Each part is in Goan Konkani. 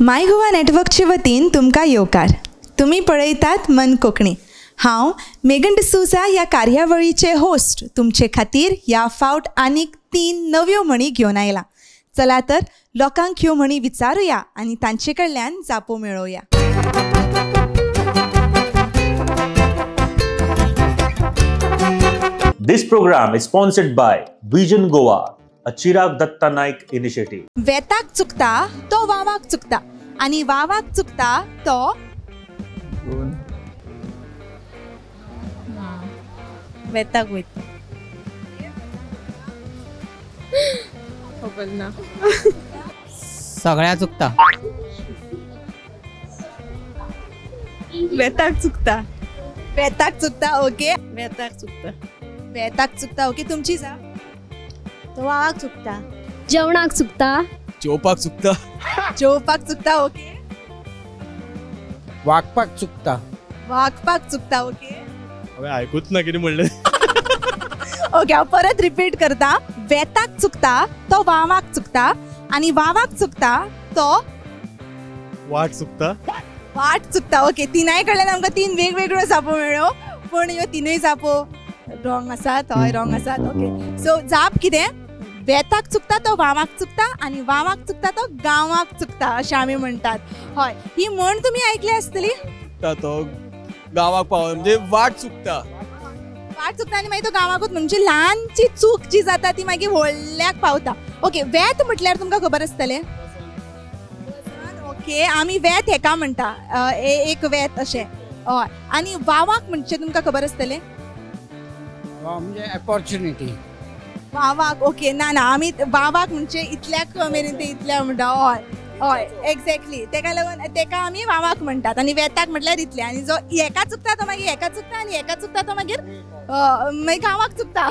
माय गोवा नेटवर्कचे वतीन तुमकां येवकार. तुमी पळयतात मन कोंकणी. हांव मेगन डिसोजा ह्या कार्यावळीचे होस्ट तुमचे खातीर ह्या फावट आनीक 3 नव्यो म्हणी घेवन आयला. चला तर लोकांक ह्यो म्हणी विचारुया आनी तांचे कडल्यान जापो मेळोवया. This program is sponsored by Vision Goa, a Chirag Datta Naik initiative. वेताक चुकता तो वावाक चुकता आनी वावाक चुकता तो वेताक वयता. खबर ना. सगळ्या चुकता. वेताक चुकता. वेताक चुकता. ओके, वेताक चुकता. वेताक चुकता. ओके, तुमची जाप? तो वावाक चुकता. जेवणाक चुकता. जेवपाक चुकता. जेवपाक चुकता. ओके. वागपाक चुकता. वागपाक चुकता. ओके, हांवें आयकूच ना कितें म्हणलें. ओके, हांव परत रिपीट करता. वेताक चुकता तो वावाक चुकता आनी वावाक चुकता तो वाट चुकता. वाट चुकता. ओके, तिनाय कडल्यान आमकां 3 वेगवेगळ्यो जापो मेळ्ळ्यो, पूण ह्यो तिनूय जापो रॉंग आसात. हय, रॉंग आसात. ओके, सो जाप कितें? वेताक चुकता तो वावाक चुकता आनी वावाक चुकता तो गांवाक चुकता अशें आमी म्हणटात. हय, ही म्हण तुमी आयकली आसतली. तो गांवाक पावता म्हणजे वाट चुकता. वाट चुकता आनी मागीर तो गांवाकूच, म्हणजे ल्हानची चूक जी जाता ती मागीर व्हडल्याक पावता. ओके, वेत म्हटल्यार तुमकां खबर आसतलें. ओके, आमी वेत हेका म्हणटा, एक वेत अशें. हय, आनी वावाक म्हणजे तुमकां खबर आसतलें? म्हणजे ऑपॉर्च्युनिटी. वावाक. ओके, ना ना, आमी वावाक म्हणजे इतल्याक मेरेन ते इतल्या म्हणटा. हय हय, एक्झॅक्टली, तेका लागून तेका आमी वावाक म्हणटात आनी वेताक म्हटल्यार इतलें. आनी जो हेका चुकता तो मागीर हेका चुकता आनी हेका चुकता तो मागीर मागीर गांवाक चुकता.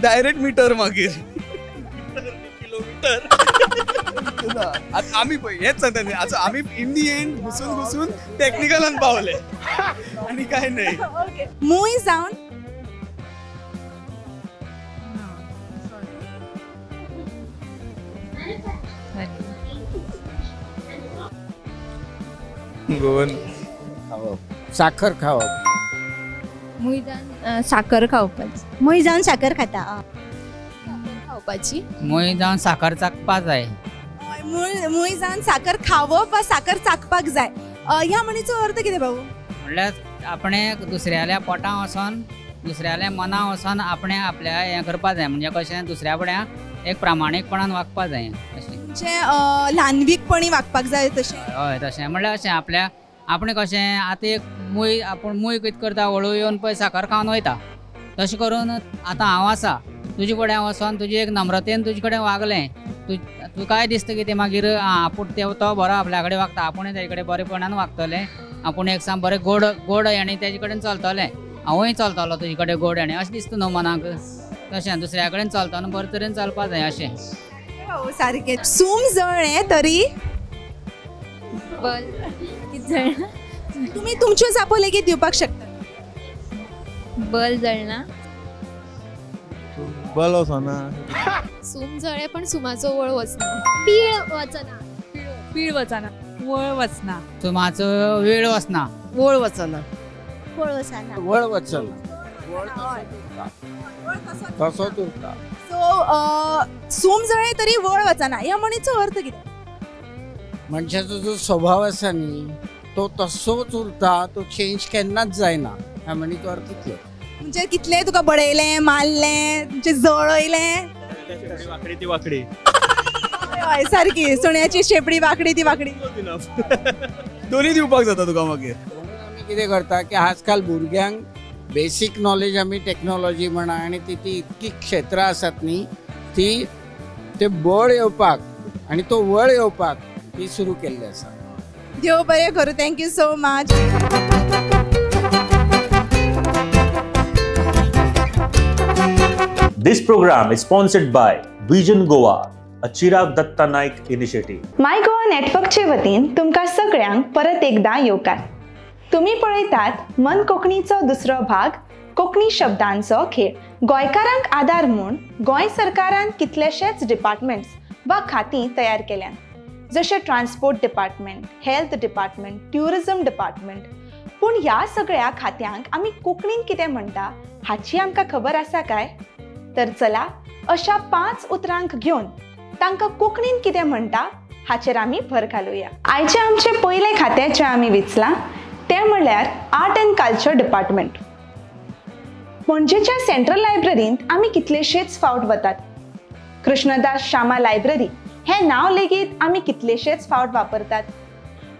डायरेक्ट मिटर मागीर किलोमीटर. आमी पळय हेच सांगता न्ही, आतां आमी इन the and घुसून घुसून टॅक्निकलान पावले आनी काय न्हय. ओके, मूय जावन गोवन खावप, साखर खावप. मूय जावन साखर खावपाची. मूय जावन साखर खाता. खावपाची. मूय जावन साखर चाखपा जाय. मूय जावन साखर खावप वा साखर चाखपाक जाय. ह्या म्हणीचो अर्थ कितें बाबू? म्हणल्यार आपणें दुसऱ्याल्या पोटां वचोन दुसऱ्याल्या मना वचोन आपणें आपल्या हें करपा जाय. म्हणजे कशें दुसऱ्या फुड्यां एक प्रामाणीकपणान वागपा जाय. अशें म्हणजे ल्हानवीकपणी वागपाक जाय तशें. हय, तशें म्हणल्यार अशें आपल्या आपणें कशें आतां एक मूय आपूण मूय कितें करता, हळू येवन पळय साखर खावन वयता. तशें करून आतां हांव आसा तुजे कडेन वचोन तुजी एक नम्रतेन तुजे कडेन वागलें, तुकाय दिसता कितें मागीर आपूण तो बरो आपल्या कडेन वागता, आपूणय तेजे कडेन बरेपणान वागतलें, आपूण एक साम बरें गोड गोड हेणी तेजे कडेन चलतलें, हांवूय चलतलो तुजे कडेन गोड हेणी अशें दिसता न्हू मनाक. तशें दुसऱ्या कडेन चलतना बरे तरेन चलपा जाय अशें. सारकें. सूम जळ्ळें तरी जळना. तुमी तुमच्यो जापो लेगीत दिवपाक शकता. बल जळना. बल वचना. सूम जळ्ळें पण सुमाचो वळ वचना. पीळ वचना. पीळ वचना. वळ वचना. सुमाचो वेळ वचना. वळ वचना. वळ वचना. वळ वचना. तसोच उरता. सो सूम जळ्ळें तरी वळ वचना ह्या म्हणीचो अर्थ कितें? मनशाचो जो स्वभाव आसा न्ही तो तसोच उरता, तो चेंज केन्नाच जायना. ह्या म्हणीचो अर्थ इतलो. म्हणजे कितलें तुका बडयलें, मारलें, म्हणजे जळयलें, वाकडी ती वाकडी. हय, सारकी सुण्याची शेपडी वाकडी ती वाकडी. दोन्ही दिवपाक जाता तुका मागीर. म्हणून आमी कितें करता की आजकाल भुरग्यांक बेसीक नॉलेज आमी टॅक्नोलॉजी म्हणा आनी ती ती इतकी क्षेत्रां आसात न्ही ती ते बळ येवपाक आनी तो वळ येवपाक ती सुरू केल्ली आसा. देव बरें करूं. Thank you so much. This program is sponsored by Vision Goa, a Chirag Datta Naik initiative. My Goa नेटवर्कचे वतीन तुमकां सगळ्यांक परत एकदां येवकार. तुमी पळयतात मन कोंकणीचो दुसरो भाग कोंकणी शब्दांचो खेळ. गोंयकारांक आदार म्हूण गोंय सरकारान कितलेशेच डिपार्टमेंट्स वा खातीं तयार केल्यात, जशें transport department, health department, tourism department. पूण ह्या सगळ्या खात्यांक आमी कोंकणीन कितें म्हणटा हाची आमकां खबर आसा काय? तर चला अशा 5 उतरांक घेवन तांकां कोंकणीन कितें म्हणटा हाचेर आमी भर घालुया. आयचें आमचें पयलें खातें जें आमी विचलां तें म्हणल्यार आर्ट एंड कल्चर डिपार्टमेंट. पणजेच्या सेंट्रल लायब्ररींत आमी कितलेशेच फावट वतात. कृष्णदास शामा लायब्ररी हें नांव लेगीत आमी कितलेशेच फावट वापरतात.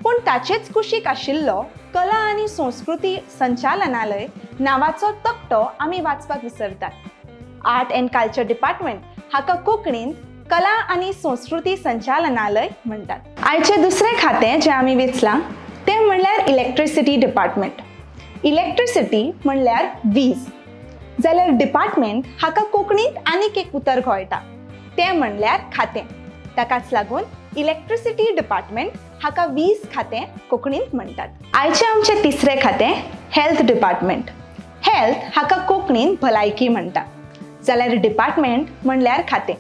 पूण ताचेच कुशीक आशिल्लो कला आनी संस्कृती संचालनालय नांवाचो तकटो आमी वाचपाक विसरतात. आर्ट एंड कल्चर डिपार्टमेंट हाका कोंकणींत कला आनी संस्कृती संचालनालय म्हणटात. आयचें दुसरें खातें जें आमी वेंचलां तें म्हणल्यार इलेक्ट्रिसिटी डिपार्टमेंट. इलेक्ट्रिसिटी म्हणल्यार वीज, जाल्यार डिपार्टमेंट हाका कोंकणींत आनीक एक उतर घोळटा तें म्हणल्यार खातें. ताकाच लागून इलेक्ट्रिसिटी डिपार्टमेंट हाका वीज खातें कोंकणींत म्हणटात. आयचें आमचें तिसरें खातें हेल्थ डिपार्टमेंट. हेल्थ हाका कोंकणींत भलायकी म्हणटा, जाल्यार डिपार्टमेंट म्हणल्यार खातें.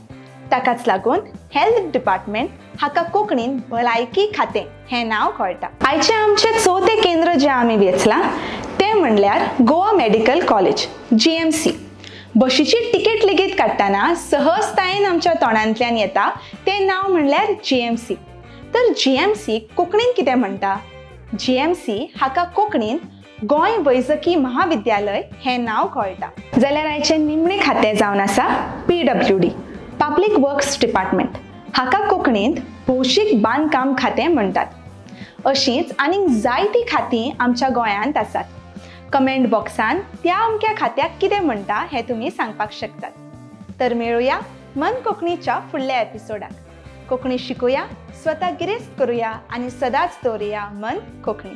ताकाच लागून हेल्थ डिपार्टमेंट हाका कोंकणींत भलायकी खातें हें नांव कळटा. आयचें आमचें चवथें केंद्र जें आमी वेंचलां तें म्हणल्यार गोवा मेडिकल कॉलेज GMC. बशीची तिकेट लेगीत काडटना सहजतायेन आमच्या तोंडांतल्यान येता तें नांव म्हणल्यार GMC. तर GMC कोंकणींत कितें म्हणटा? GMC हाका कोंकणींत गोंय वैजकी महाविद्यालय हें नांव कळटा. जाल्यार आयचें निमणें खातें जावन आसा PWD, public works department. हाका कोंकणींत भौशीक बांदकाम खातें म्हणटात. अशींच आनीक जायतीं खातीं आमच्या गोंयांत आसात. कमेंट बॉक्सान त्या अमक्या खात्याक कितें म्हणटा हें तुमी सांगपाक शकतात. तर मेळुया मन कोंकणीच्या फुडल्या एपिसोडाक. कोंकणी शिकुया, स्वता गिरेस्त करुया आनी सदांच दवरुया मन कोंकणी.